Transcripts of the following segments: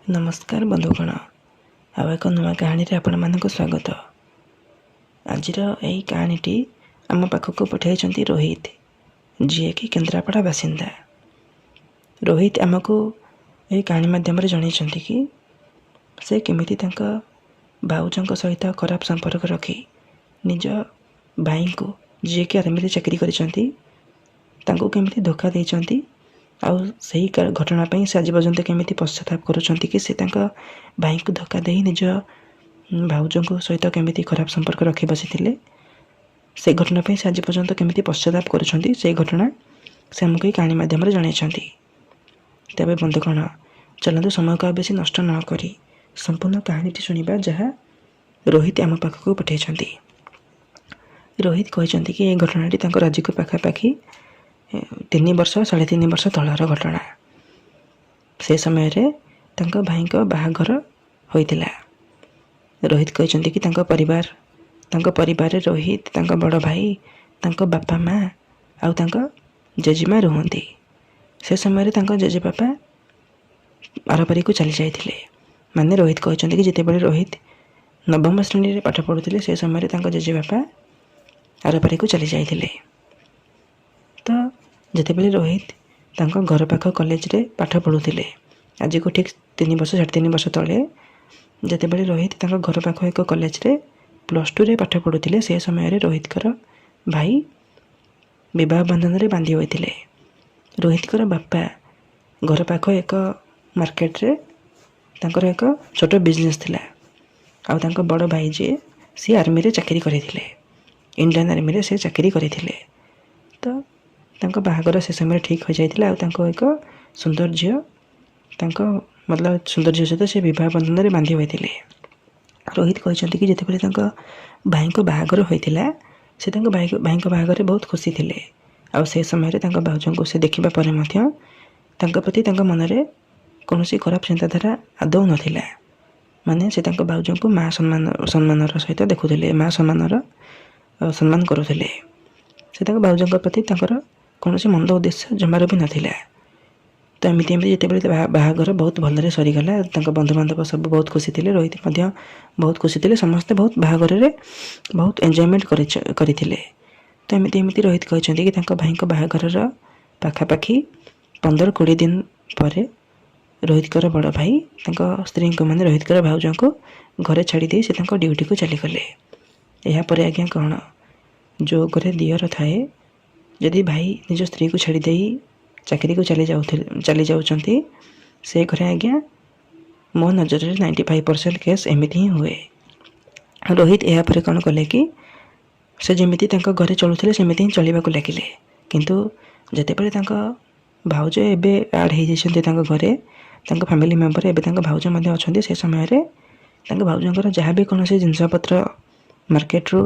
ନମସ୍କାର ବନ୍ଧୁଗଣ, ଆଉ ଏକ ନୂଆ କାହାଣୀରେ ଆପଣମାନଙ୍କୁ ସ୍ୱାଗତ। ଆଜିର ଏହି କାହାଣୀଟି ଆମ ପାଖକୁ ପଠାଇଛନ୍ତି ରୋହିତ, ଯିଏକି କେନ୍ଦ୍ରାପଡ଼ା ବାସିନ୍ଦା। ରୋହିତ ଆମକୁ ଏହି କାହାଣୀ ମାଧ୍ୟମରେ ଜଣାଇଛନ୍ତି କି ସେ କେମିତି ତାଙ୍କ ଭାଉଜଙ୍କ ସହିତ ଖରାପ ସମ୍ପର୍କ ରଖି ନିଜ ଭାଇଙ୍କୁ, ଯିଏକି ଆର୍ମିରେ ଚାକିରି କରିଛନ୍ତି, ତାଙ୍କୁ କେମିତି ଧୋକା ଦେଇଛନ୍ତି, ଆଉ ସେହି ଘଟଣା ପାଇଁ ସେ ଆଜି ପର୍ଯ୍ୟନ୍ତ କେମିତି ପଶ୍ଚାତାପ କରୁଛନ୍ତି କି ସେ ତାଙ୍କ ଭାଇଙ୍କୁ ଧୋକା ଦେଇ ନିଜ ଭାଉଜଙ୍କ ସହିତ କେମିତି ଖରାପ ସମ୍ପର୍କ ରଖି ବସିଥିଲେ। ସେ ଘଟଣା ପାଇଁ ସେ ଆଜି ପର୍ଯ୍ୟନ୍ତ କେମିତି ପଶ୍ଚାତାପ କରୁଛନ୍ତି, ସେଇ ଘଟଣା ସେ ଆମକୁ ଏହି କାହାଣୀ ମାଧ୍ୟମରେ ଜଣାଇଛନ୍ତି। ତେବେ ବନ୍ଧୁଗଣ, ଚାଲନ୍ତୁ ସମୟକୁ ଆଉ ବେଶୀ ନଷ୍ଟ ନ କରି ସମ୍ପୂର୍ଣ୍ଣ କାହାଣୀଟି ଶୁଣିବା, ଯାହା ରୋହିତ ଆମ ପାଖକୁ ପଠାଇଛନ୍ତି। ରୋହିତ କହିଛନ୍ତି କି ଏହି ଘଟଣାଟି ତାଙ୍କ ଆଜିକୁ ପାଖାପାଖି 3 ବର୍ଷ, 3.5 ବର୍ଷ ତଳର ଘଟଣା। ସେ ସମୟରେ ତାଙ୍କ ଭାଇଙ୍କ ବାହାଘର ହୋଇଥିଲା। ରୋହିତ କହିଛନ୍ତି କି ତାଙ୍କ ପରିବାରରେ ରୋହିତ, ତାଙ୍କ ବଡ଼ ଭାଇ, ତାଙ୍କ ବାପା ମା ଆଉ ତାଙ୍କ ଜେଜେମା ରୁହନ୍ତି। ସେ ସମୟରେ ତାଙ୍କ ଜେଜେବାପା ଆରପାରିକୁ ଚାଲି ଯାଇଥିଲେ। ମାନେ ରୋହିତ କହିଛନ୍ତି କି ଯେତେବେଳେ ରୋହିତ ନବମ ଶ୍ରେଣୀରେ ପାଠ ପଢ଼ୁଥିଲେ, ସେ ସମୟରେ ତାଙ୍କ ଜେଜେବାପା ଆରପାରିକୁ ଚାଲି ଯାଇଥିଲେ। ତ ଯେତେବେଳେ ରୋହିତ ତାଙ୍କ ଘର ପାଖ କଲେଜରେ ପାଠ ପଢ଼ୁଥିଲେ, ଆଜିକୁ ଠିକ୍ 3 ବର୍ଷ, 3.5 ବର୍ଷ ତଳେ, ଯେତେବେଳେ ରୋହିତ ତାଙ୍କ ଘର ପାଖ ଏକ କଲେଜରେ +2ରେ ପାଠ ପଢ଼ୁଥିଲେ, ସେ ସମୟରେ ରୋହିତଙ୍କର ଭାଇ ବିବାହ ବନ୍ଧନରେ ବାନ୍ଧି ହୋଇଥିଲେ। ରୋହିତଙ୍କର ବାପା ଘର ପାଖ ଏକ ମାର୍କେଟରେ ତାଙ୍କର ଏକ ଛୋଟ ବିଜନେସ୍ ଥିଲା, ଆଉ ତାଙ୍କ ବଡ଼ ଭାଇ ଯିଏ, ସିଏ ଆର୍ମିରେ ଚାକିରି କରିଥିଲେ। ଇଣ୍ଡିଆନ୍ ଆର୍ମିରେ ସେ ଚାକିରି କରିଥିଲେ। ତ ତାଙ୍କ ବାହାଘର ସେ ସମୟରେ ଠିକ୍ ହୋଇଯାଇଥିଲା, ଆଉ ତାଙ୍କ ଏକ ସୁନ୍ଦର ଝିଅ, ତାଙ୍କ ମତଲବ ସୁନ୍ଦର ଝିଅ ସହିତ ସେ ବିବାହ ବନ୍ଧନରେ ବାନ୍ଧି ହୋଇଥିଲେ। ରୋହିତ କହିଛନ୍ତି କି ଯେତେବେଳେ ତାଙ୍କ ଭାଇଙ୍କ ବାହାଘର ହୋଇଥିଲା, ସେ ତାଙ୍କ ଭାଇଙ୍କ ବାହାଘରରେ ବହୁତ ଖୁସି ଥିଲେ, ଆଉ ସେ ସମୟରେ ତାଙ୍କ ଭାଉଜଙ୍କୁ ସେ ଦେଖିବା ପରେ ମଧ୍ୟ ତାଙ୍କ ପ୍ରତି ତାଙ୍କ ମନରେ କୌଣସି ଖରାପ ଚିନ୍ତାଧାରା ଆଦୌ ନଥିଲା। ମାନେ ସେ ତାଙ୍କ ଭାଉଜଙ୍କୁ ମା ସମ୍ମାନର ସହିତ ଦେଖୁଥିଲେ, ମା ସମ୍ମାନ କରୁଥିଲେ। ସେ ତାଙ୍କ ଭାଉଜଙ୍କ ପ୍ରତି ତାଙ୍କର କୌଣସି ମନ୍ଦ ଉଦ୍ଦେଶ୍ୟ ଜମାରୁ ବି ନଥିଲା। ତ ଏମିତି ଏମିତି ଯେତେବେଳେ ବାହାଘର ବହୁତ ଭଲରେ ସରିଗଲା, ତାଙ୍କ ବନ୍ଧୁବାନ୍ଧବ ସବୁ ବହୁତ ଖୁସି ଥିଲେ, ରୋହିତ ମଧ୍ୟ ବହୁତ ଖୁସି ଥିଲେ। ସମସ୍ତେ ବହୁତ ବାହାଘରରେ ବହୁତ ଏନ୍ଜୟମେଣ୍ଟ କରିଥିଲେ। ତ ଏମିତି ଏମିତି ରୋହିତ କହିଛନ୍ତି କି ତାଙ୍କ ଭାଇଙ୍କ ବାହାଘରର ପାଖାପାଖି 15-20 ଦିନ ପରେ ରୋହିତଙ୍କର ବଡ଼ ଭାଇ ତାଙ୍କ ସ୍ତ୍ରୀଙ୍କୁ, ମାନେ ରୋହିତଙ୍କର ଭାଉଜଙ୍କୁ ଘରେ ଛାଡ଼ି ଦେଇ ସେ ତାଙ୍କ ଡ୍ୟୁଟିକୁ ଚାଲିଗଲେ। ଏହାପରେ ଆଜ୍ଞା କ'ଣ, ଯେଉଁ ଘରେ ଦିଅର ଥାଏ, ଯଦି ଭାଇ ନିଜ ସ୍ତ୍ରୀକୁ ଛାଡ଼ି ଦେଇ ଚାକିରିକୁ ଚାଲି ଯାଉଛନ୍ତି, ସେ ଘରେ ଆଜ୍ଞା ମୋ ନଜରରେ 95% କେସ୍ ଏମିତି ହିଁ ହୁଏ। ରୋହିତ ଏହାପରେ କ'ଣ କଲେ କି ସେ ଯେମିତି ତାଙ୍କ ଘରେ ଚଳୁଥିଲେ, ସେମିତି ହିଁ ଚଳିବାକୁ ଲାଗିଲେ। କିନ୍ତୁ ଯେତେବେଳେ ତାଙ୍କ ଭାଉଜ ଏବେ ଆଡ଼୍ ହେଇଯାଇଛନ୍ତି ତାଙ୍କ ଘରେ, ତାଙ୍କ ଫ୍ୟାମିଲି ମେମ୍ବର ଏବେ ତାଙ୍କ ଭାଉଜ ମଧ୍ୟ ଅଛନ୍ତି, ସେ ସମୟରେ ତାଙ୍କ ଭାଉଜଙ୍କର ଯାହା ବି କୌଣସି ଜିନିଷପତ୍ର ମାର୍କେଟରୁ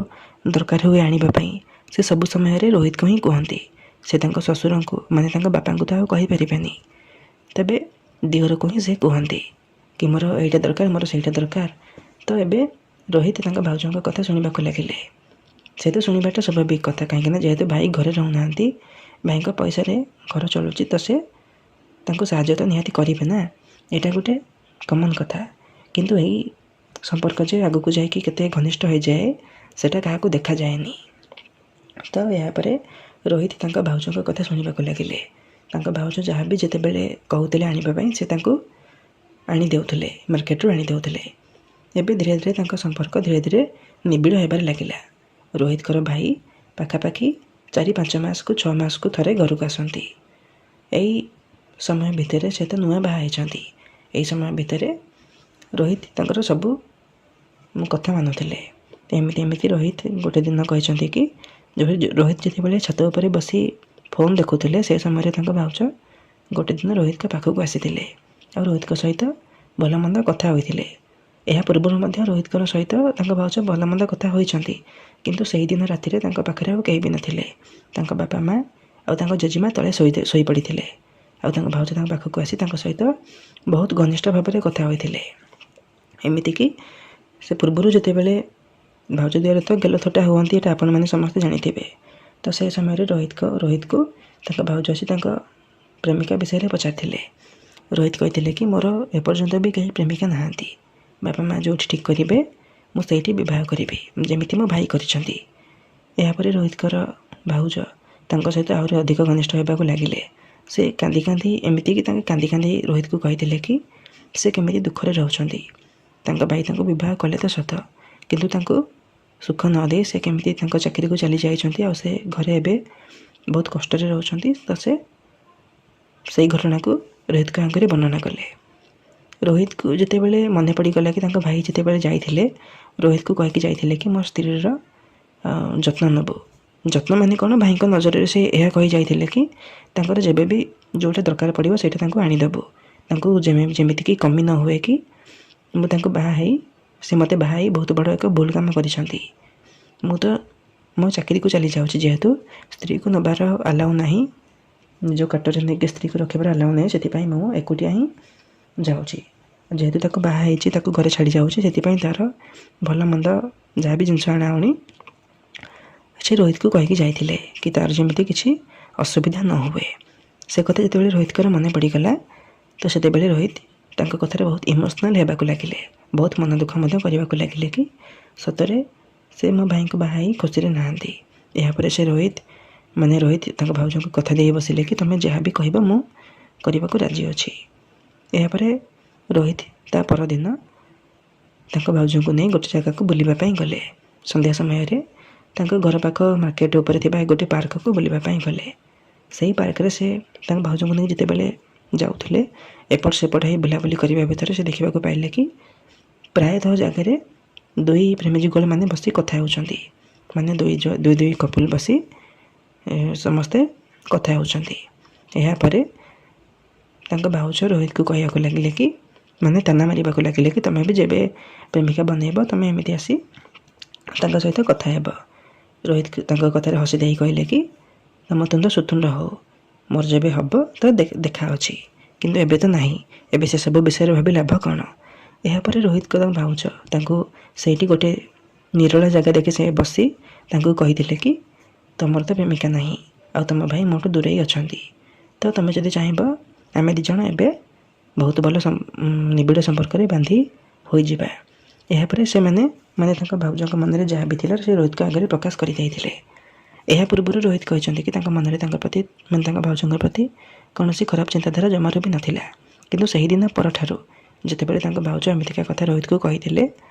ଦରକାର ହୁଏ ଆଣିବା ପାଇଁ, ସେ ସବୁ ସମୟରେ ରୋହିତକୁ ହିଁ କୁହନ୍ତି। ସେ ତାଙ୍କ ଶ୍ୱଶୁରଙ୍କୁ, ମାନେ ତାଙ୍କ ବାପାଙ୍କୁ ତ ଆଉ କହିପାରିବେନି। ତେବେ ଦିଅରକୁ ହିଁ ସେ କୁହନ୍ତି କି ମୋର ଏଇଟା ଦରକାର, ମୋର ସେଇଟା ଦରକାର। ତ ଏବେ ରୋହିତ ତାଙ୍କ ଭାଉଜଙ୍କ କଥା ଶୁଣିବାକୁ ଲାଗିଲେ। ସେ ତ ଶୁଣିବାଟା ସ୍ୱାଭାବିକ କଥା, କାହିଁକିନା ଯେହେତୁ ଭାଇ ଘରେ ରହୁନାହାନ୍ତି, ଭାଇଙ୍କ ପଇସାରେ ଘର ଚଳୁଛି, ତ ସେ ତାଙ୍କୁ ସାହାଯ୍ୟ ତ ନିହାତି କରିବେ ନା। ଏଇଟା ଗୋଟେ କମନ୍ କଥା। କିନ୍ତୁ ଏଇ ସମ୍ପର୍କ ଯେ ଆଗକୁ ଯାଇକି କେତେ ଘନିଷ୍ଠ ହୋଇଯାଏ, ସେଇଟା କାହାକୁ ଦେଖାଯାଏନି। ତ ଏହାପରେ ରୋହିତ ତାଙ୍କ ଭାଉଜଙ୍କ କଥା ଶୁଣିବାକୁ ଲାଗିଲେ। ତାଙ୍କ ଭାଉଜ ଯାହା ବି ଯେତେବେଳେ କହୁଥିଲେ ଆଣିବା ପାଇଁ, ସେ ତାଙ୍କୁ ଆଣି ଦେଉଥିଲେ, ମାର୍କେଟରୁ ଆଣି ଦେଉଥିଲେ। ଏବେ ଧୀରେ ଧୀରେ ତାଙ୍କ ସମ୍ପର୍କ ଧୀରେ ଧୀରେ ନିବିଡ଼ ହେବାରେ ଲାଗିଲା। ରୋହିତଙ୍କର ଭାଇ ପାଖାପାଖି 4-5 ମାସକୁ, 6 ମାସକୁ ଥରେ ଘରକୁ ଆସନ୍ତି। ଏଇ ସମୟ ଭିତରେ, ସେ ତ ନୂଆ ବାହା ହେଇଛନ୍ତି, ଏଇ ସମୟ ଭିତରେ ରୋହିତ ତାଙ୍କର ସବୁ କଥା ମାନୁଥିଲେ। ଏମିତି ଏମିତି ରୋହିତ ଗୋଟେ ଦିନ କହିଛନ୍ତି କି ରୋହିତ ଯେତେବେଳେ ଛାତ ଉପରେ ବସି ଫୋନ୍ ଦେଖୁଥିଲେ, ସେ ସମୟରେ ତାଙ୍କ ଭାଉଜ ଗୋଟେ ଦିନ ରୋହିତଙ୍କ ପାଖକୁ ଆସିଥିଲେ ଆଉ ରୋହିତଙ୍କ ସହିତ ଭଲ ମନ୍ଦ କଥା ହୋଇଥିଲେ। ଏହା ପୂର୍ବରୁ ମଧ୍ୟ ରୋହିତଙ୍କର ସହିତ ତାଙ୍କ ଭାଉଜ ଭଲ ମନ୍ଦ କଥା ହୋଇଛନ୍ତି, କିନ୍ତୁ ସେଇଦିନ ରାତିରେ ତାଙ୍କ ପାଖରେ ଆଉ କେହି ବି ନଥିଲେ। ତାଙ୍କ ବାପା ମା ଆଉ ତାଙ୍କ ଜେଜେମା ତଳେ ଶୋଇପଡ଼ିଥିଲେ, ଆଉ ତାଙ୍କ ଭାଉଜ ତାଙ୍କ ପାଖକୁ ଆସି ତାଙ୍କ ସହିତ ବହୁତ ଘନିଷ୍ଠ ଭାବରେ କଥା ହୋଇଥିଲେ। ଏମିତିକି ସେ ପୂର୍ବରୁ ଯେତେବେଳେ ଭାଉଜ ଦିଅର ତ ଗେଲ ଥଟ୍ଟା ହୁଅନ୍ତି, ଏଇଟା ଆପଣମାନେ ସମସ୍ତେ ଜାଣିଥିବେ। ତ ସେ ସମୟରେ ରୋହିତକୁ ତାଙ୍କ ଭାଉଜ ଆସି ତାଙ୍କ ପ୍ରେମିକା ବିଷୟରେ ପଚାରିଥିଲେ। ରୋହିତ କହିଥିଲେ କି ମୋର ଏପର୍ଯ୍ୟନ୍ତ ବି କେହି ପ୍ରେମିକା ନାହାନ୍ତି, ବାପା ମା' ଯେଉଁଠି ଠିକ୍ କରିବେ ମୁଁ ସେଇଠି ବିବାହ କରିବି, ଯେମିତି ମୋ ଭାଇ କରିଛନ୍ତି। ଏହାପରେ ରୋହିତଙ୍କର ଭାଉଜ ତାଙ୍କ ସହିତ ଆହୁରି ଅଧିକ ଘନିଷ୍ଠ ହେବାକୁ ଲାଗିଲେ। ସେ କାନ୍ଦି କାନ୍ଦି, ଏମିତିକି ତାଙ୍କେ କାନ୍ଦି କାନ୍ଦି ରୋହିତକୁ କହିଥିଲେ କି ସେ କେମିତି ଦୁଃଖରେ ରହୁଛନ୍ତି। ତାଙ୍କ ଭାଇ ତାଙ୍କୁ ବିବାହ କଲେ ତ ସତ, କିନ୍ତୁ ତାଙ୍କୁ ସୁଖ ନ ଦେଇ ସେ କେମିତି ତାଙ୍କ ଚାକିରିକୁ ଚାଲି ଯାଇଛନ୍ତି ଆଉ ସେ ଘରେ ଏବେ ବହୁତ କଷ୍ଟରେ ରହୁଛନ୍ତି। ତ ସେ ସେଇ ଘଟଣାକୁ ରୋହିତଙ୍କ ଆଗରେ ବର୍ଣ୍ଣନା କଲେ। ରୋହିତକୁ ଯେତେବେଳେ ମନେ ପଡ଼ିଗଲା କି ତାଙ୍କ ଭାଇ ଯେତେବେଳେ ଯାଇଥିଲେ, ରୋହିତକୁ କହିକି ଯାଇଥିଲେ କି ମୋ ସ୍ତ୍ରୀର ଯତ୍ନ ନେବୁ। ଯତ୍ନ ମାନେ କ'ଣ? ଭାଇଙ୍କ ନଜରରେ ସେ ଏହା କହି ଯାଇଥିଲେ କି ତାଙ୍କର ଯେବେ ବି ଯେଉଁଟା ଦରକାର ପଡ଼ିବ ସେଇଟା ତାଙ୍କୁ ଆଣିଦେବୁ, ତାଙ୍କୁ ଯେମିତିକି କମି ନ ହୁଏ କି ମୁଁ ତାଙ୍କୁ ବାହା ହେଇ, ସେ ମୋତେ ବାହା ହେଇ ବହୁତ ବଡ଼ ଏକ ଭୁଲ କାମ କରିଛନ୍ତି। ମୁଁ ତ ମୋ ଚାକିରିକୁ ଚାଲି ଯାଉଛି, ଯେହେତୁ ସ୍ତ୍ରୀକୁ ନେବାର ଆଲାଉ ନାହିଁ, ନିଜ କ୍ୱାର୍ଟରରେ ନେଇକି ସ୍ତ୍ରୀକୁ ରଖିବାର ଆଲାଉ ନାହିଁ, ସେଥିପାଇଁ ମୁଁ ଏକୁଟିଆ ହିଁ ଯାଉଛି। ଯେହେତୁ ତାକୁ ବାହା ହେଇଛି, ତାକୁ ଘରେ ଛାଡ଼ି ଯାଉଛି, ସେଥିପାଇଁ ତା'ର ଭଲ ମନ୍ଦ ଯାହା ବି ଜିନିଷ ଆଣାଆଣି ସେ ରୋହିତକୁ କହିକି ଯାଇଥିଲେ କି ତା'ର ଯେମିତି କିଛି ଅସୁବିଧା ନ ହୁଏ। ସେ କଥା ଯେତେବେଳେ ରୋହିତଙ୍କର ମନେ ପଡ଼ିଗଲା, ତ ସେତେବେଳେ ରୋହିତ ତାଙ୍କ କଥାରେ ବହୁତ ଇମୋସନାଲ୍ ହେବାକୁ ଲାଗିଲେ, ବହୁତ ମନ ଦୁଃଖ ମଧ୍ୟ କରିବାକୁ ଲାଗିଲେ କି ସତରେ ସେ ମୋ ଭାଇଙ୍କୁ ବାହା ହେଇ ଖୁସିରେ ନାହାନ୍ତି। ଏହାପରେ ସେ ରୋହିତ, ମାନେ ରୋହିତ ତାଙ୍କ ଭାଉଜଙ୍କୁ କଥା ଦେଇ ବସିଲେ କି ତୁମେ ଯାହା ବି କହିବ ମୁଁ କରିବାକୁ ରାଜି ଅଛି। ଏହାପରେ ରୋହିତ ତା ପରଦିନ ତାଙ୍କ ଭାଉଜଙ୍କୁ ନେଇ ଗୋଟେ ଜାଗାକୁ ବୁଲିବା ପାଇଁ ଗଲେ। ସନ୍ଧ୍ୟା ସମୟରେ ତାଙ୍କ ଘର ପାଖ ମାର୍କେଟ ଉପରେ ଥିବା ଗୋଟେ ପାର୍କକୁ ବୁଲିବା ପାଇଁ ଗଲେ। ସେଇ ପାର୍କରେ ସେ ତାଙ୍କ ଭାଉଜଙ୍କୁ ନେଇ ଯେତେବେଳେ ଯାଉଥିଲେ, ଏପଟ ସେପଟ ହେଇ ବୁଲାବୁଲି କରିବା ଭିତରେ ସେ ଦେଖିବାକୁ ପାଇଲେ କି ପ୍ରାୟତଃ ଜାଗାରେ ଦୁଇ ପ୍ରେମୀ ଯୁଗଳମାନେ ବସି କଥା ହେଉଛନ୍ତି, ମାନେ ଦୁଇ ଦୁଇ ଦୁଇ କପୁଲ ବସି ସମସ୍ତେ କଥା ହେଉଛନ୍ତି। ଏହାପରେ ତାଙ୍କ ଭାଉଜ ରୋହିତକୁ କହିବାକୁ ଲାଗିଲେ କି, ମାନେ ତାନା ମାରିବାକୁ ଲାଗିଲେ କି ତୁମେ ବି ଯେବେ ପ୍ରେମିକା ବନେଇବ, ତୁମେ ଏମିତି ଆସି ତାଙ୍କ ସହିତ କଥା ହେବ। ରୋହିତ ତାଙ୍କ କଥାରେ ହସି ଦେଇ କହିଲେ କି ତମ ତୁଣ୍ଡ ସୁତୁଣ୍ଡ ହଉ, ମୋର ଯେବେ ହେବ ତ ଦେଖା ଅଛି, କିନ୍ତୁ ଏବେ ତ ନାହିଁ, ଏବେ ସେସବୁ ବିଷୟରେ ଭାବି ଲାଭ କ'ଣ? ଏହାପରେ ରୋହିତଙ୍କ ତାଙ୍କ ଭାଉଜ ତାଙ୍କୁ ସେଇଠି ଗୋଟେ ନିରୋଳା ଜାଗା ଦେଖି ସେ ବସି ତାଙ୍କୁ କହିଥିଲେ କି ତୁମର ତ ପ୍ରେମିକା ନାହିଁ ଆଉ ତୁମ ଭାଇ ମୋଠୁ ଦୂରେଇ ଅଛନ୍ତି, ତ ତୁମେ ଯଦି ଚାହିଁବ ଆମେ ଦୁଇ ଜଣ ଏବେ ବହୁତ ଭଲ ନିବିଡ଼ ସମ୍ପର୍କରେ ବାନ୍ଧି ହୋଇଯିବା। ଏହାପରେ ସେମାନେ, ମାନେ ତାଙ୍କ ଭାଉଜଙ୍କ ମନରେ ଯାହା ବି ଥିଲା ସେ ରୋହିତଙ୍କ ଆଗରେ ପ୍ରକାଶ କରିଦେଇଥିଲେ। ଏହା ପୂର୍ବରୁ ରୋହିତ କହିଛନ୍ତି କି ତାଙ୍କ ମନରେ ତାଙ୍କ ପ୍ରତି, ମାନେ ତାଙ୍କ ଭାଉଜଙ୍କ ପ୍ରତି କୌଣସି ଖରାପ ଚିନ୍ତାଧାରା ଜମାରୁ ବି ନଥିଲା। କିନ୍ତୁ ସେହିଦିନ ପରଠାରୁ ଯେତେବେଳେ ତାଙ୍କ ଭାଉଜ ଏମିତିକା କଥା ରୋହିତକୁ କହିଥିଲେ,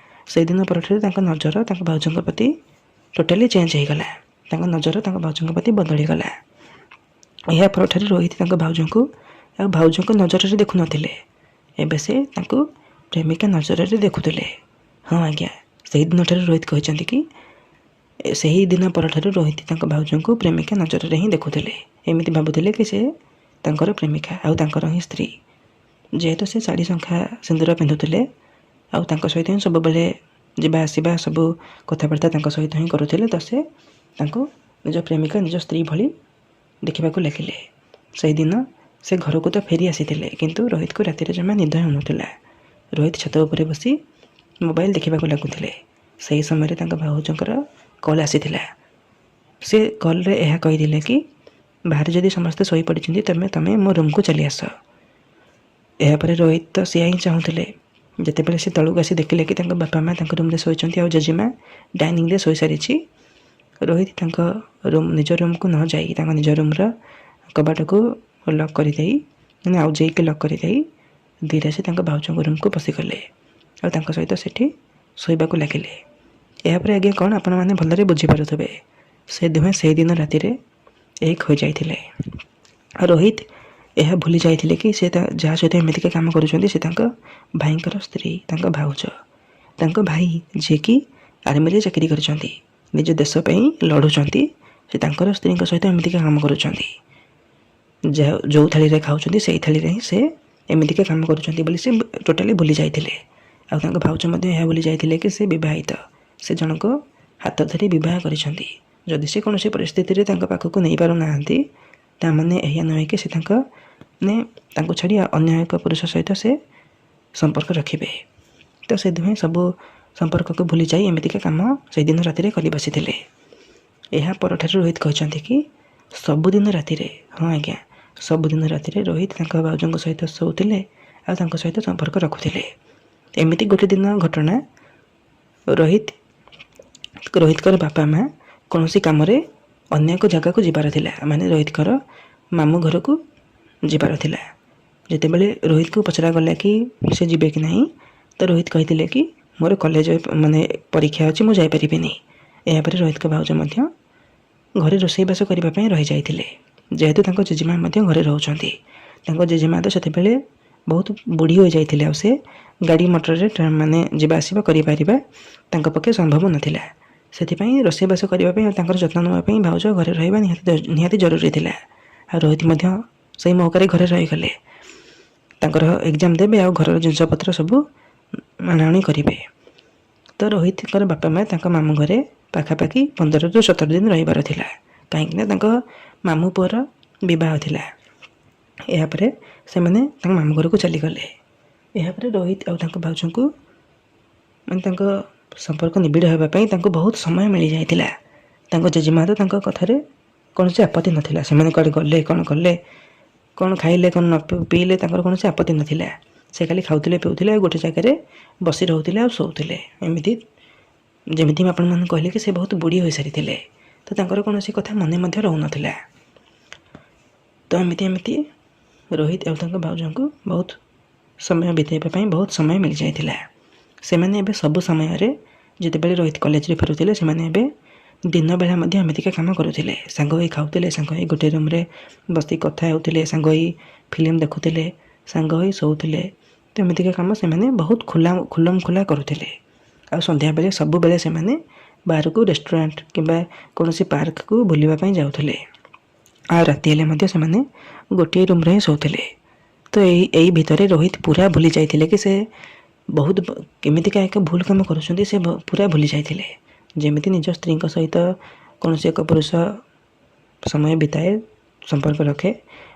ସେଇଦିନ ପରଠାରୁ ତାଙ୍କ ନଜର ତାଙ୍କ ଭାଉଜଙ୍କ ପ୍ରତି ଟୋଟାଲି ଚେଞ୍ଜ ହେଇଗଲା। ତାଙ୍କ ନଜର ତାଙ୍କ ଭାଉଜଙ୍କ ପ୍ରତି ବଦଳିଗଲା। ଏହା ପରଠାରୁ ରୋହିତ ତାଙ୍କ ଭାଉଜଙ୍କୁ ଆଉ ଭାଉଜଙ୍କ ନଜରରେ ଦେଖୁନଥିଲେ, ଏବେ ସେ ତାଙ୍କୁ ପ୍ରେମିକା ନଜରରେ ଦେଖୁଥିଲେ। ହଁ ଆଜ୍ଞା, ସେହିଦିନଠାରୁ ରୋହିତ କହିଛନ୍ତି କି ସେହି ଦିନ ପରଠାରୁ ରୋହିତ ତାଙ୍କ ଭାଉଜଙ୍କୁ ପ୍ରେମିକା ନଜରରେ ହିଁ ଦେଖୁଥିଲେ। ଏମିତି ଭାବୁଥିଲେ କି ସେ ତାଙ୍କର ପ୍ରେମିକା ଆଉ ତାଙ୍କର ହିଁ ସ୍ତ୍ରୀ। ଯେହେତୁ ସେ ଶାଢ଼ୀ, ଶଙ୍ଖା, ସିନ୍ଦୁର ପିନ୍ଧୁଥିଲେ ଆଉ ତାଙ୍କ ସହିତ ହିଁ ସବୁବେଳେ ଯିବା ଆସିବା, ସବୁ କଥାବାର୍ତ୍ତା ତାଙ୍କ ସହିତ ହିଁ କରୁଥିଲେ, ତ ସେ ତାଙ୍କୁ ନିଜ ପ୍ରେମିକା, ନିଜ ସ୍ତ୍ରୀ ଭଳି ଦେଖିବାକୁ ଲାଗିଲେ। ସେଇଦିନ ସେ ଘରକୁ ତ ଫେରି ଆସିଥିଲେ, କିନ୍ତୁ ରୋହିତକୁ ରାତିରେ ଜମା ନିଦ ହେଉନଥିଲା। ରୋହିତ ଛାତ ଉପରେ ବସି ମୋବାଇଲ ଦେଖିବାକୁ ଲାଗୁଥିଲେ। ସେହି ସମୟରେ ତାଙ୍କ ଭାଉଜଙ୍କର କଲ୍ ଆସିଥିଲା। ସେ କଲ୍ରେ ଏହା କହିଥିଲେ କି ବାହାରେ ଯଦି ସମସ୍ତେ ଶୋଇପଡ଼ିଛନ୍ତି, ତେବେ ତୁମେ ମୋ ରୁମ୍କୁ ଚାଲି ଆସ। ଏହାପରେ ରୋହିତ ତ ସେୟା ହିଁ ଚାହୁଁଥିଲେ। ଯେତେବେଳେ ସେ ତଳକୁ ଆସି ଦେଖିଲେ କି ତାଙ୍କ ବାପା ମା' ତାଙ୍କ ରୁମ୍ରେ ଶୋଇଛନ୍ତି ଆଉ ଜେଜେମା ଡାଇନିଂରେ ଶୋଇସାରିଛି, ରୋହିତ ତାଙ୍କ ରୁମ୍, ନିଜ ରୁମ୍କୁ ନ ଯାଇ ତାଙ୍କ ନିଜ ରୁମ୍ର କବାଟକୁ ଲକ୍ କରିଦେଇ, ମାନେ ଆଉ ଯାଇକି ଲକ୍ କରିଦେଇ ଧୀରେ ସେ ତାଙ୍କ ଭାଉଜଙ୍କ ରୁମ୍କୁ ପଶିଗଲେ ଆଉ ତାଙ୍କ ସହିତ ସେଠି ଶୋଇବାକୁ ଲାଗିଲେ। ଏହାପରେ ଆଜ୍ଞା କ'ଣ ଆପଣମାନେ ଭଲରେ ବୁଝିପାରୁଥିବେ, ସେ ଦୁହେଁ ସେଇଦିନ ରାତିରେ ଏକ ହୋଇଯାଇଥିଲେ। ଆଉ ରୋହିତ ଏହା ଭୁଲି ଯାଇଥିଲେ କି ସେ ଯାହା ସହିତ ଏମିତିକା କାମ କରୁଛନ୍ତି ସେ ତାଙ୍କ ଭାଇଙ୍କର ସ୍ତ୍ରୀ, ତାଙ୍କ ଭାଉଜ। ତାଙ୍କ ଭାଇ ଯିଏକି ଆର୍ମିରେ ଚାକିରି କରିଛନ୍ତି, ନିଜ ଦେଶ ପାଇଁ ଲଢ଼ୁଛନ୍ତି, ସେ ତାଙ୍କର ସ୍ତ୍ରୀଙ୍କ ସହିତ ଏମିତିକା କାମ କରୁଛନ୍ତି। ଯାହା ଯେଉଁ ଥାଳିରେ ଖାଉଛନ୍ତି ସେଇ ଥାଳିରେ ହିଁ ସେ ଏମିତିକା କାମ କରୁଛନ୍ତି ବୋଲି ସେ ଟୋଟାଲି ଭୁଲି ଯାଇଥିଲେ। ଆଉ ତାଙ୍କ ଭାଉଜ ମଧ୍ୟ ଏହା ଭୁଲି ଯାଇଥିଲେ କି ସେ ବିବାହିତ, ସେ ଜଣଙ୍କ ହାତ ଧରି ବିବାହ କରିଛନ୍ତି। ଯଦି ସେ କୌଣସି ପରିସ୍ଥିତିରେ ତାଙ୍କ ପାଖକୁ ନେଇପାରୁନାହାନ୍ତି, ତା'ମାନେ ଏହା ନୁହେଁ କି ସେ ତାଙ୍କ, ମାନେ ତାଙ୍କୁ ଛାଡ଼ି ଅନ୍ୟ ଏକ ପୁରୁଷ ସହିତ ସେ ସମ୍ପର୍କ ରଖିବେ। ତ ସେ ଦୁହେଁ ସବୁ ସମ୍ପର୍କକୁ ଭୁଲି ଯାଇ ଏମିତିକା କାମ ସେଇଦିନ ରାତିରେ କରି ବସିଥିଲେ। ଏହା ପରଠାରୁ ରୋହିତ କହିଛନ୍ତି କି ସବୁଦିନ ରାତିରେ, ହଁ ଆଜ୍ଞା, ସବୁଦିନ ରାତିରେ ରୋହିତ ତାଙ୍କ ଭାଉଜଙ୍କ ସହିତ ଶୋଉଥିଲେ। ଆଉ ତାଙ୍କ ସହିତ ସମ୍ପର୍କ ରଖୁଥିଲେ। ଏମିତି ଗୋଟେ ଦିନ ଘଟଣା, ରୋହିତଙ୍କର ବାପା ମା କୌଣସି କାମରେ ଅନ୍ୟ ଏକ ଜାଗାକୁ ଯିବାର ଥିଲା, ମାନେ ରୋହିତଙ୍କର ମାମୁଁ ଘରକୁ ଯିବାର ଥିଲା। ଯେତେବେଳେ ରୋହିତକୁ ପଚରାଗଲା କି ସେ ଯିବେ କି ନାହିଁ, ତ ରୋହିତ କହିଥିଲେ କି ମୋର କଲେଜ ମାନେ ପରୀକ୍ଷା ଅଛି, ମୁଁ ଯାଇପାରିବିନି। ଏହାପରେ ରୋହିତଙ୍କ ଭାଉଜ ମଧ୍ୟ ଘରେ ରୋଷେଇବାସ କରିବା ପାଇଁ ରହିଯାଇଥିଲେ, ଯେହେତୁ ତାଙ୍କ ଜେଜେମା ମଧ୍ୟ ଘରେ ରହୁଛନ୍ତି। ତାଙ୍କ ଜେଜେମା ତ ସେତେବେଳେ ବହୁତ ବୁଢ଼ୀ ହୋଇଯାଇଥିଲେ ଆଉ ସେ ଗାଡ଼ି ମଟରରେ ମାନେ ଯିବା ଆସିବା କରିପାରିବା ତାଙ୍କ ପକ୍ଷେ ସମ୍ଭବ ନଥିଲା। ସେଥିପାଇଁ ରୋଷେଇବାସ କରିବା ପାଇଁ ଆଉ ତାଙ୍କର ଯତ୍ନ ନେବା ପାଇଁ ଭାଉଜ ଘରେ ରହିବା ନିହାତି ନିହାତି ଜରୁରୀ ଥିଲା। ଆଉ ରୋହିତ ମଧ୍ୟ ସେଇ ମୌକାରେ ଘରେ ରହିଗଲେ, ତାଙ୍କର ଏକ୍ଜାମ୍ ଦେବେ ଆଉ ଘରର ଜିନିଷପତ୍ର ସବୁ ଅଣାଅଣି କରିବେ। ତ ରୋହିତଙ୍କର ବାପା ମା ତାଙ୍କ ମାମୁଁ ଘରେ ପାଖାପାଖି 15ରୁ 17 ଦିନ ରହିବାର ଥିଲା, କାହିଁକିନା ତାଙ୍କ ମାମୁଁ ପୁଅର ବିବାହ ଥିଲା। ଏହାପରେ ସେମାନେ ତାଙ୍କ ମାମୁଁ ଘରକୁ ଚାଲିଗଲେ। ଏହାପରେ ରୋହିତ ଆଉ ତାଙ୍କ ଭାଉଜଙ୍କୁ ମାନେ ତାଙ୍କ ସମ୍ପର୍କ ନିବିଡ଼ ହେବା ପାଇଁ ତାଙ୍କୁ ବହୁତ ସମୟ ମିଳିଯାଇଥିଲା। ତାଙ୍କ ଜେଜେମା ତ ତାଙ୍କ କଥାରେ କୌଣସି ଆପତ୍ତି ନଥିଲା। ସେମାନେ କୁଆଡ଼େ ଗଲେ, କ'ଣ କଲେ, କ'ଣ ଖାଇଲେ, କ'ଣ ନ ପିଇଲେ, ତାଙ୍କର କୌଣସି ଆପତ୍ତି ନଥିଲା। ସେ ଖାଲି ଖାଉଥିଲେ, ପିଉଥିଲେ ଆଉ ଗୋଟେ ଜାଗାରେ ବସି ରହୁଥିଲେ ଆଉ ଶୋଉଥିଲେ। ଏମିତି ଯେମିତି ମୁଁ ଆପଣମାନଙ୍କୁ କହିଲି କି ସେ ବହୁତ ବୁଢ଼ୀ ହୋଇସାରିଥିଲେ, ତ ତାଙ୍କର କୌଣସି କଥା ମନେ ମଧ୍ୟ ରହୁନଥିଲା। ତ ଏମିତି ଏମିତି ରୋହିତ ଆଉ ତାଙ୍କ ଭାଉଜଙ୍କୁ ବହୁତ ସମୟ ବିତାଇବା ପାଇଁ ବହୁତ ସମୟ ମିଳିଯାଇଥିଲା। ସେମାନେ ଏବେ ସବୁ ସମୟରେ, ଯେତେବେଳେ ରୋହିତ କଲେଜରେ ଫେରୁଥିଲେ, ସେମାନେ ଏବେ ଦିନ ବେଳା ମଧ୍ୟ ଏମିତିକା କାମ କରୁଥିଲେ। ସାଙ୍ଗ ହୋଇ ଖାଉଥିଲେ, ସାଙ୍ଗ ହୋଇ ଗୋଟେ ରୁମ୍ରେ ବସି କଥା ହେଉଥିଲେ, ସାଙ୍ଗ ହୋଇ ଫିଲ୍ମ ଦେଖୁଥିଲେ, ସାଙ୍ଗ ହୋଇ ଶୋଉଥିଲେ। ତ ଏମିତିକା କାମ ସେମାନେ ବହୁତ ଖୋଲା ଖୁଲମ ଖୋଲା କରୁଥିଲେ। ଆଉ ସନ୍ଧ୍ୟାବେଳେ ସବୁବେଳେ ସେମାନେ ବାହାରକୁ ରେଷ୍ଟୁରାଣ୍ଟ କିମ୍ବା କୌଣସି ପାର୍କକୁ ବୁଲିବା ପାଇଁ ଯାଉଥିଲେ। ଆଉ ରାତି ହେଲେ ମଧ୍ୟ ସେମାନେ ଗୋଟିଏ ରୁମ୍ରେ ହିଁ ଶୋଉଥିଲେ। ତ ଏଇ ଏଇ ଭିତରେ ରୋହିତ ପୁରା ଭୁଲି ଯାଇଥିଲେ କି ସେ ବହୁତ କେମିତିକା ଏକ ଭୁଲ କାମ କରୁଛନ୍ତି। ସେ ପୁରା ଭୁଲି ଯାଇଥିଲେ। ଯେମିତି ନିଜ ସ୍ତ୍ରୀଙ୍କ ସହିତ କୌଣସି ଏକ ପୁରୁଷ ସମୟ ବିତାଏ, ସମ୍ପର୍କ ରଖେ,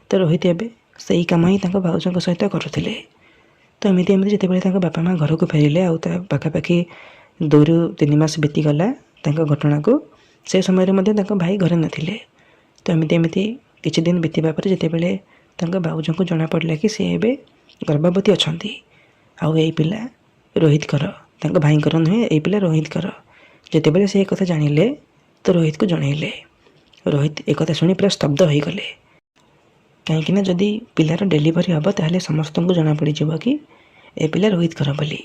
ତ ରୋହିତ ଏବେ ସେଇ କାମ ହିଁ ତାଙ୍କ ଭାଉଜଙ୍କ ସହିତ କରୁଥିଲେ। ତ ଏମିତି ଏମିତି ଯେତେବେଳେ ତାଙ୍କ ବାପା ମା ଘରକୁ ଫେରିଲେ ଆଉ ତା ପାଖାପାଖି 2ରୁ 3 ମାସ ବିତିଗଲା ତାଙ୍କ ଘଟଣାକୁ, ସେ ସମୟରେ ମଧ୍ୟ ତାଙ୍କ ଭାଇ ଘରେ ନଥିଲେ। ତ ଏମିତି ଏମିତି କିଛି ଦିନ ବିତିବା ପରେ ଯେତେବେଳେ ତାଙ୍କ ଭାଉଜଙ୍କୁ ଜଣାପଡ଼ିଲା କି ସେ ଏବେ ଗର୍ଭବତୀ ଅଛନ୍ତି ଆଉ ଏଇ ପିଲା ରୋହିତଙ୍କର, ତାଙ୍କ ଭାଇଙ୍କର ନୁହେଁ, ଏଇ ପିଲା ରୋହିତଙ୍କର। ଯେତେବେଳେ ସେ ଏ କଥା ଜାଣିଲେ, ତ ରୋହିତକୁ ଜଣାଇଲେ। ରୋହିତ ଏକଥା ଶୁଣି ପୁରା ସ୍ତବ୍ଧ ହୋଇଗଲେ, କାହିଁକିନା ଯଦି ପିଲାର ଡେଲିଭରି ହେବ, ତାହେଲେ ସମସ୍ତଙ୍କୁ ଜଣାପଡ଼ିଯିବ କି ଏ ପିଲା ରୋହିତଙ୍କର ବୋଲି,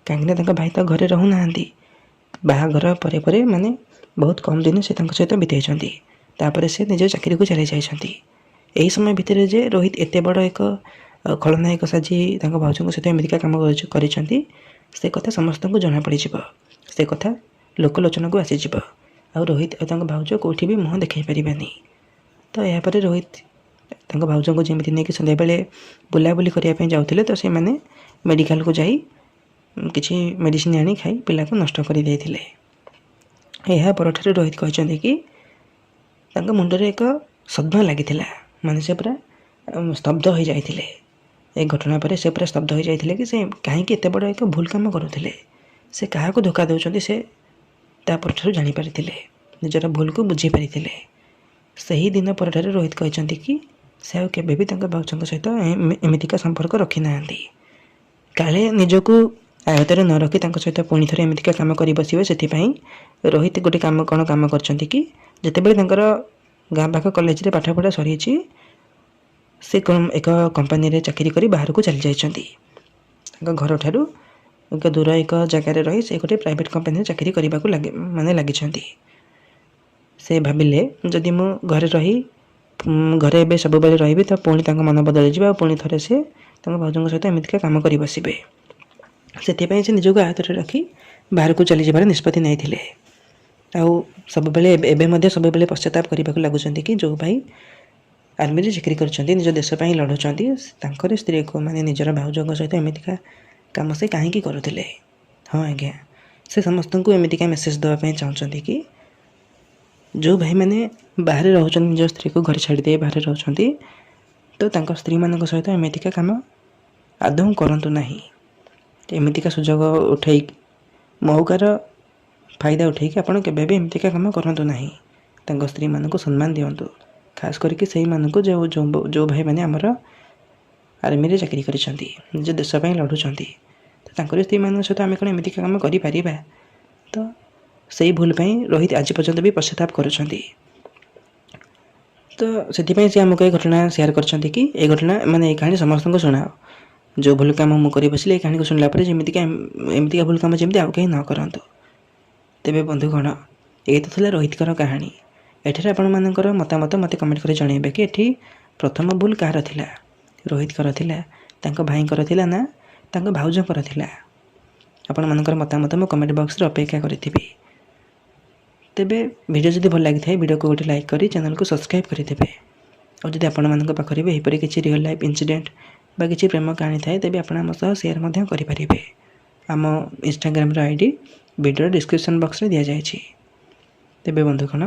କାହିଁକିନା ତାଙ୍କ ଭାଇ ତ ଘରେ ରହୁନାହାନ୍ତି। ବାହାଘର ପରେ ପରେ, ମାନେ ବହୁତ କମ୍ ଦିନ ସେ ତାଙ୍କ ସହିତ ବିତାଇଛନ୍ତି, ତାପରେ ସେ ନିଜ ଚାକିରିକୁ ଚାଲି ଯାଇଛନ୍ତି। ଏହି ସମୟ ଭିତରେ ଯେ ରୋହିତ ଏତେ ବଡ଼ ଏକ ଖଳନାୟକ ସାଜି ତାଙ୍କ ଭାଉଜଙ୍କ ସହିତ ଏମିତିକା କାମ କରିଛନ୍ତି, ସେ କଥା ସମସ୍ତଙ୍କୁ ଜଣାପଡ଼ିଯିବ, ସେ କଥା ଲୋକଲୋଚନକୁ ଆସିଯିବ ଆଉ ରୋହିତ ଆଉ ତାଙ୍କ ଭାଉଜ କେଉଁଠି ବି ମୁହଁ ଦେଖାଇ ପାରିବେନି। ତ ଏହାପରେ ରୋହିତ ତାଙ୍କ ଭାଉଜଙ୍କୁ ଯେମିତି ନେଇକି ସନ୍ଧ୍ୟାବେଳେ ବୁଲାବୁଲି କରିବା ପାଇଁ ଯାଉଥିଲେ, ତ ସେମାନେ ମେଡ଼ିକାଲକୁ ଯାଇ କିଛି ମେଡ଼ିସିନ ଆଣି ଖାଇ ପିଲାକୁ ନଷ୍ଟ କରିଦେଇଥିଲେ। ଏହା ପରଠାରୁ ରୋହିତ କହିଛନ୍ତି କି ତାଙ୍କ ମୁଣ୍ଡରେ ଏକ ସଦମା ଲାଗିଥିଲା, ମାନେ ସେ ପୁରା ସ୍ତବ୍ଧ ହୋଇଯାଇଥିଲେ। ଏ ଘଟଣା ପରେ ସେ ପୁରା ସ୍ତବ୍ଧ ହୋଇଯାଇଥିଲେ କି ସେ କାହିଁକି ଏତେ ବଡ଼ ଏକ ଭୁଲ କାମ କରୁଥିଲେ, ସେ କାହାକୁ ଧୋକା ଦେଉଛନ୍ତି। ସେ ତା ପରଠାରୁ ଜାଣିପାରିଥିଲେ, ନିଜର ଭୁଲକୁ ବୁଝିପାରିଥିଲେ। ସେହି ଦିନ ପରଠାରୁ ରୋହିତ କହିଛନ୍ତି କି ସେ ଆଉ କେବେ ବି ତାଙ୍କ ଭାଉଜଙ୍କ ସହିତ ଏମିତିକା ସମ୍ପର୍କ ରଖିନାହାନ୍ତି। କାଳେ ନିଜକୁ ଆୟତରେ ନ ରଖି ତାଙ୍କ ସହିତ ପୁଣି ଥରେ ଏମିତିକା କାମ କରି ବସିବେ, ସେଥିପାଇଁ ରୋହିତ ଗୋଟେ କାମ କ'ଣ କାମ କରିଛନ୍ତି କି ଯେତେବେଳେ ତାଙ୍କର ଗାଁ ପାଖ କଲେଜରେ ପାଠପଢ଼ା ସରିଛି, ସେ ଏକ କମ୍ପାନୀରେ ଚାକିରି କରି ବାହାରକୁ ଚାଲି ଯାଇଛନ୍ତି। ତାଙ୍କ ଘରଠାରୁ ଏକ ଦୂର ଏକ ଜାଗାରେ ରହି ସେ ଗୋଟେ ପ୍ରାଇଭେଟ୍ କମ୍ପାନୀରେ ଚାକିରି କରିବାକୁ ଲାଗି ମାନେ ଲାଗିଛନ୍ତି। ସେ ଭାବିଲେ, ଯଦି ମୁଁ ଘରେ ରହି ଘରେ ଏବେ ସବୁବେଳେ ରହିବି, ତ ପୁଣି ତାଙ୍କ ମନ ବଦଳିଯିବ ଆଉ ପୁଣି ଥରେ ସେ ତାଙ୍କ ଭାଉଜଙ୍କ ସହିତ ଏମିତିକା କାମ କରି ବସିବେ। ସେଥିପାଇଁ ସେ ନିଜକୁ ଆୟତରେ ରଖି ବାହାରକୁ ଚାଲିଯିବାର ନିଷ୍ପତ୍ତି ନେଇଥିଲେ। ଆଉ ସବୁବେଳେ ଏବେ ମଧ୍ୟ ସବୁବେଳେ ପଶ୍ଚାତାପ କରିବାକୁ ଲାଗୁଛନ୍ତି କି ଯେଉଁ ଭାଇ ଆର୍ମିରେ ଚାକିରି କରିଛନ୍ତି, ନିଜ ଦେଶ ପାଇଁ ଲଢ଼ୁଛନ୍ତି, ତାଙ୍କର ସ୍ତ୍ରୀକୁ, ମାନେ ନିଜର ଭାଉଜଙ୍କ ସହିତ ଏମିତିକା କାମ ସେ କାହିଁକି କରୁଥିଲେ। ହଁ ଆଜ୍ଞା, ସେ ସମସ୍ତଙ୍କୁ ଏମିତିକା ମେସେଜ୍ ଦେବା ପାଇଁ ଚାହୁଁଛନ୍ତି କି ଯେଉଁ ଭାଇମାନେ ବାହାରେ ରହୁଛନ୍ତି, ନିଜ ସ୍ତ୍ରୀକୁ ଘରେ ଛାଡ଼ିଦେଇ ବାହାରେ ରହୁଛନ୍ତି, ତ ତାଙ୍କ ସ୍ତ୍ରୀମାନଙ୍କ ସହିତ ଏମିତିକା କାମ ଆଦୌ କରନ୍ତୁ ନାହିଁ। ଏମିତିକା ସୁଯୋଗ ଉଠେଇକି, ମଉକାର ଫାଇଦା ଉଠେଇକି ଆପଣ କେବେ ବି ଏମିତିକା କାମ କରନ୍ତୁ ନାହିଁ। ତାଙ୍କ ସ୍ତ୍ରୀମାନଙ୍କୁ ସମ୍ମାନ ଦିଅନ୍ତୁ, ଖାସ୍ କରିକି ସେଇମାନଙ୍କୁ ଯେଉଁ ଯେଉଁ ଯେଉଁ ଭାଇମାନେ ଆମର ଆର୍ମିରେ ଚାକିରି କରିଛନ୍ତି, ନିଜ ଦେଶ ପାଇଁ ଲଢ଼ୁଛନ୍ତି, ତ ତାଙ୍କରି ସ୍ତ୍ରୀମାନଙ୍କ ସହିତ ଆମେ କ'ଣ ଏମିତିକା କାମ କରିପାରିବା? ତ ସେଇ ଭୁଲ ପାଇଁ ରୋହିତ ଆଜି ପର୍ଯ୍ୟନ୍ତ ବି ପଶ୍ଚାତାପ କରୁଛନ୍ତି। ତ ସେଥିପାଇଁ ସେ ଆମକୁ ଏ ଘଟଣା ସେୟାର କରିଛନ୍ତି କି ଏ ଘଟଣା, ମାନେ ଏ କାହାଣୀ ସମସ୍ତଙ୍କୁ ଶୁଣାଅ। ଯେଉଁ ଭୁଲ କାମ ମୁଁ କରି ବସିଲି, ଏ କାହାଣୀକୁ ଶୁଣିଲା ପରେ ଯେମିତିକା ଏମିତିକା ଭୁଲ କାମ ଯେମିତି ଆଉ କେହି ନ କରନ୍ତୁ। ତେବେ ବନ୍ଧୁଗଣ, ଏ ତ ଥିଲା ରୋହିତଙ୍କର କାହାଣୀ। ଏଠାରେ ଆପଣମାନଙ୍କର ମତାମତ ମୋତେ କମେଣ୍ଟ କରି ଜଣାଇବେ କି ଏଠି ପ୍ରଥମ ଭୁଲ କାହାର ଥିଲା? ରୋହିତଙ୍କର ଥିଲା, ତାଙ୍କ ଭାଇଙ୍କର ଥିଲା ନା ତାଙ୍କ ଭାଉଜଙ୍କର ଥିଲା? ଆପଣମାନଙ୍କର ମତାମତ ମୁଁ କମେଣ୍ଟ ବକ୍ସରେ ଅପେକ୍ଷା କରିଥିବି। ତେବେ ଭିଡ଼ିଓ ଯଦି ଭଲ ଲାଗିଥାଏ, ଭିଡ଼ିଓକୁ ଗୋଟେ ଲାଇକ୍ କରି ଚ୍ୟାନେଲକୁ ସବସ୍କ୍ରାଇବ୍ କରିଦେବେ। ଆଉ ଯଦି ଆପଣମାନଙ୍କ ପାଖରେ ବି ଏହିପରି କିଛି ରିଅଲ୍ ଲାଇଫ୍ ଇନସିଡେଣ୍ଟ ବା କିଛି ପ୍ରେମ କାହାଣୀ ଥାଏ, ତେବେ ଆପଣ ଆମ ସହ ସେୟାର ମଧ୍ୟ କରିପାରିବେ। ଆମ ଇନଷ୍ଟାଗ୍ରାମର ଆଇଡ଼ି ଭିଡ଼ିଓର ଡିସ୍କ୍ରିପସନ୍ ବକ୍ସରେ ଦିଆଯାଇଛି। ତେବେ ବନ୍ଧୁଗଣ,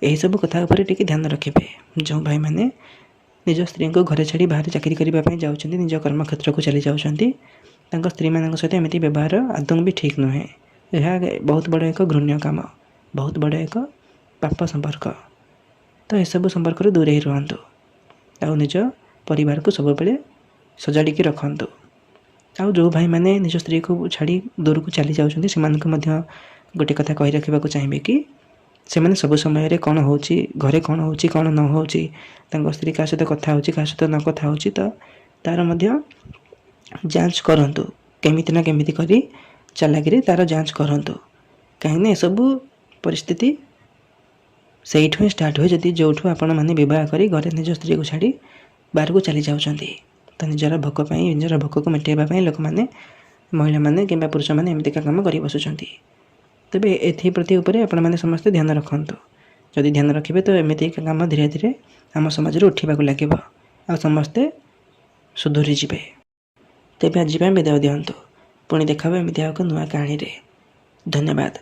ଏହିସବୁ କଥା ଉପରେ ଟିକେ ଧ୍ୟାନ ରଖିବେ। ଯେଉଁ ଭାଇମାନେ ନିଜ ସ୍ତ୍ରୀଙ୍କୁ ଘରେ ଛାଡ଼ି ବାହାରେ ଚାକିରି କରିବା ପାଇଁ ଯାଉଛନ୍ତି, ନିଜ କର୍ମକ୍ଷେତ୍ରକୁ ଚାଲି ଯାଉଛନ୍ତି, ତାଙ୍କ ସ୍ତ୍ରୀମାନଙ୍କ ସହିତ ଏମିତି ବ୍ୟବହାର ଆଦୌ ବି ଠିକ୍ ନୁହେଁ। ଏହା ବହୁତ ବଡ଼ ଏକ ଘୃଣ୍ୟ କାମ, ବହୁତ ବଡ଼ ଏକ ପାପ ସମ୍ପର୍କ। ତ ଏସବୁ ସମ୍ପର୍କରୁ ଦୂରେଇ ରୁହନ୍ତୁ ଆଉ ନିଜ ପରିବାରକୁ ସବୁବେଳେ ସଜାଡ଼ିକି ରଖନ୍ତୁ। ଆଉ ଯେଉଁ ଭାଇମାନେ ନିଜ ସ୍ତ୍ରୀକୁ ଛାଡ଼ି ଦୂରକୁ ଚାଲି ଯାଉଛନ୍ତି, ସେମାନଙ୍କୁ ମଧ୍ୟ ଗୋଟେ କଥା କହି ରଖିବାକୁ ଚାହିଁବେ କି ସେମାନେ ସବୁ ସମୟରେ କ'ଣ ହେଉଛି ଘରେ, କ'ଣ ହେଉଛି, କ'ଣ ନ ହେଉଛି, ତାଙ୍କ ସ୍ତ୍ରୀ କାହା ସହିତ କଥା ହେଉଛି, କାହା ସହିତ ନ କଥା ହେଉଛି, ତ ତା'ର ମଧ୍ୟ ଯାଞ୍ଚ କରନ୍ତୁ। କେମିତି ନା କେମିତି କରି ଚାଲାକିରେ ତା'ର ଯାଞ୍ଚ କରନ୍ତୁ, କାହିଁକିନା ଏସବୁ ପରିସ୍ଥିତି ସେଇଠୁ ହିଁ ଷ୍ଟାର୍ଟ ହୁଏ, ଯଦି ଯେଉଁଠୁ ଆପଣମାନେ ବିବାହ କରି ଘରେ ନିଜ ସ୍ତ୍ରୀକୁ ଛାଡ଼ି ବାହାରକୁ ଚାଲି ଯାଉଛନ୍ତି। ତ ନିଜର ଭୋକ ପାଇଁ, ନିଜର ଭୋକକୁ ମେଣ୍ଟାଇବା ପାଇଁ ଲୋକମାନେ, ମହିଳାମାନେ କିମ୍ବା ପୁରୁଷମାନେ ଏମିତିକା କାମ କରି ବସୁଛନ୍ତି। ତେବେ ଏଥିପ୍ରତି ଉପରେ ଆପଣମାନେ ସମସ୍ତେ ଧ୍ୟାନ ରଖନ୍ତୁ। ଯଦି ଧ୍ୟାନ ରଖିବେ, ତ ଏମିତିକା କାମ ଧୀରେ ଧୀରେ ଆମ ସମାଜରୁ ଉଠିବାକୁ ଲାଗିବ ଆଉ ସମସ୍ତେ ସୁଧୁରି ଯିବେ। ତେବେ ଆଜି ପାଇଁ ବିଦାୟ ଦିଅନ୍ତୁ। ପୁଣି ଦେଖା ହେବ ଏମିତି ଆଉ ଏକ ନୂଆ କାହାଣୀରେ। ଧନ୍ୟବାଦ।